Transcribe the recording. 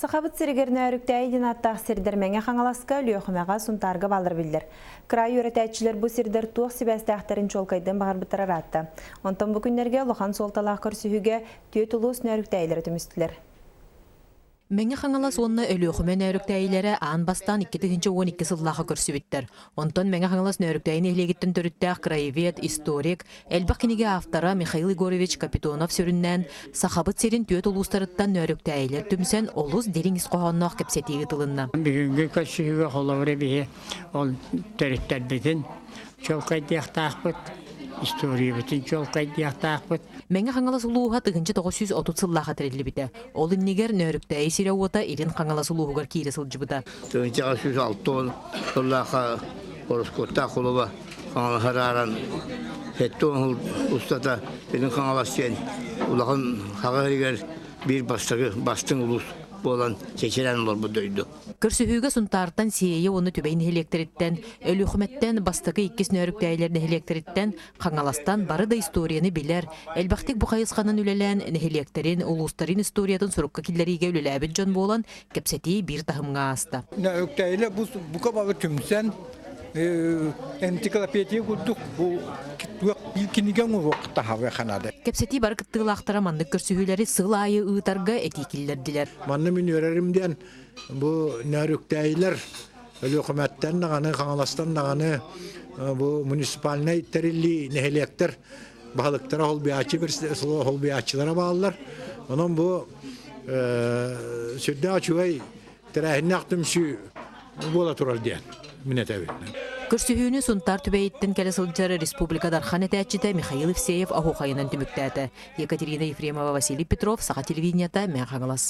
Сахабыт сиригэр Нөөрүктээйи диэн ааттаах сирдэр Мэҥэ Хаҥаласка, Өлүөхүмэҕэ, Сунтаарга бааллара биллэр. Кыраайы үөрэтээччилэр бу сирдэр туох сибээстээхтэрин чуолкайдыан баҕарбыттара ыраатта. Онтон бу күннэргэ улахан суолталаах көрсүһүүгэ түөрт улуус нөөрүктээйилэрэ түмүстүлэр. Мэҥэ Хаҥалас уонна Өлүөхүмэ нөөрүктээйилэрэ аан бастаан 2012 сыллаахха көрсүбүттэр. Онтон Мэҥэ Хаҥалас Нөөрүктээйи нэһилиэгиттэн төрүттээх краевед, историк, элбэх кинигэ автора Михаил Егорович Капитонов сүрүннээн Сахабыт сирин түөрт улуустарыттан нөөрүктээйилэр түмсэн олус дириҥ ис хоһоонноох кэпсэтии ыытылынна. Бүгүҥҥү көрсүһүүгэ холобура биһи ол төрүттэрбитин чуолкайдыахтаахпыт, историябытын чуолкайдыахтаахпыт. Мэҥэ Хаҥалас улууһа 1930 сыллаахха тэриллибитэ. Ол иннигэр Нөөрүктээйи сирэ-уота Илин Хаҥалас улууһугар киирэ сылдьыбыта. 1960 сыллаахха Ороскуоттаах кулуба Хаҥалаһы арааран 70 сыл устата Илин Хаҥалас диэн улахан хаҕа иһигэр биир бастакы бастыҥ улуус буолан чэчирээн олорбут дойду. Көрсүһүүгэ Сунтаартан Сиэйэ уонна Түбэй нэһилиэктэриттэн, Өлүөхүмэттэн бастакы иккис Нөөрүктээйилэр нэһилиэктэриттэн, Хаҥаластан бары да историяны билэр, элбэхтик бу хайысханан үлэлээн нэһилиэктэрин, улуустарын историятын сурукка киллэриигэ үлэлээбит дьон буолан, кэпсэтии биир таһымҥа ааста. Нөөрүктээйилэр бу бука бары түмсэн энциклопедия курдук бу биир кинигэ оҥоруох таһаарыахха наада. Кэпсэтии бары кыттыылаахтара маннык көрсүһүүлэри сыл аайы ыытарга этии киллэрдилэр. Манна мин үөрэрим диэн бу нөөрүктээйилэр Өлүөхүмэттэн даҕаны, Хаҥаластан даҕаны бу муниципальнай тэриллии нэһилиэктэр баһылыктара холбуйааччы холбуйааччылара бааллар. Онон бу сүрдээх үчүгэй тэрээһиннээх түмсүү буола турар диэн мин этэбин. Көрсүһүүнү Сунтаар Түбэйиттэн кэлэ сылдьар республика Дархан этээччитэ Михаил Евсеев оһуохайынан түмүктээтэ. Екатерина Ефремова, Василий Петров, Саха телевидениета, Мэҥэ Хаҥалас.